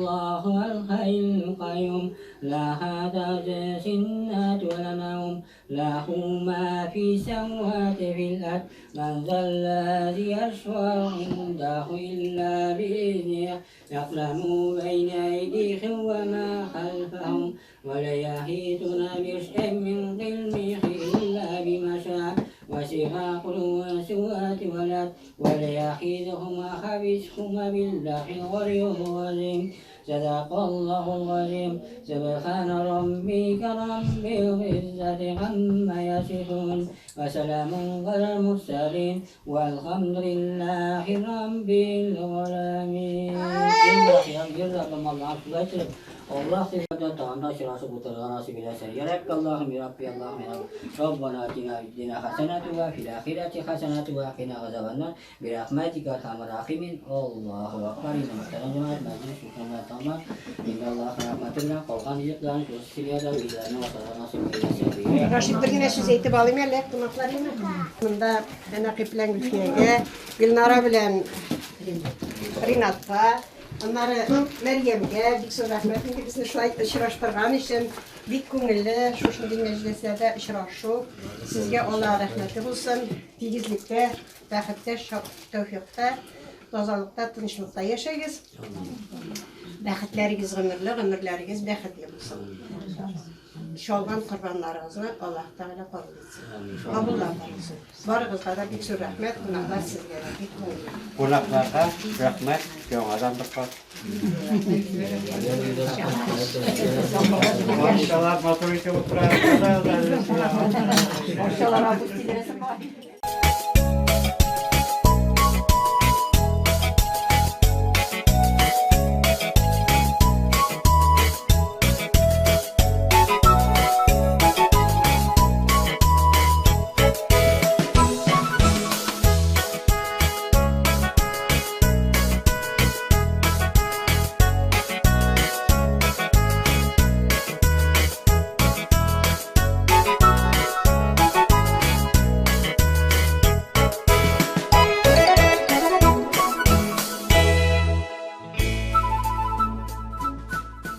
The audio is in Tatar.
الله الحي القيوم لا تأخذه ولا نوم له ما في السماوات في الأرض من ذا الذي يشفع عنده إلا بإذنه يعلم بين أيديهم وما خلفهم ولا يحيطون بشيء من علمه إلا بما شاء وسع كل السماوات والأرض ولا يحيطهما حفظهما بالله العلي العظيم صدق الله العظيم سبحان ربك رب العزة عما يصفون وسلام على المرسلين والحمد لله رب العالمين Аллаһ сезгә тагын да очрашып утырырга насыйп итсен. Я Рабби Аллаһым, я Рабби Аллаһым, я Рабби. Раббана атина фид дунья хасанату ва фил ахирати хасанату ва кина азабаннар. Бирахматика архамар рахимин. Аллаһу акбар. Инде мөхтәрәм җәмәгать, мәҗлес шушында тәмам. Инде Аллаһ рәхмәте белән калган ризыкларын шушы семьяда өйләренә ашарга насыйп әйләсен. Рашид, бер генә сүз әйтеп алыйм әле, кунаклар име? Монда Әнәкый белән Гөлфиягә, Гөлнара белән Ринатка, Аннары Мәрьямгә бик зур рәхмәт инде безне шулай очраштырган өчен. Бик күңелле шушындый мәҗлесләрдә очрашу. Сезгә Алла рәхмәте булсын. Тигезлектә, бәхеттә, тәүфикъта, тазалыкта, тынычлыкта яшәгез. Бәхетләрегез гомерле, гомерләрегез бәхетле булсын. Чалган корбаннарыгызны Аллаһ Тәгалә кабул итсен. Кабуллар булсын. Барыгызга да бик зур рәхмәт, кунаклар сезгә дә бик күңелле. Кунакларга рәхмәт, яңадан бер кат. Бакчалар матур итеп утыра. Бакчалар август тидерәсе.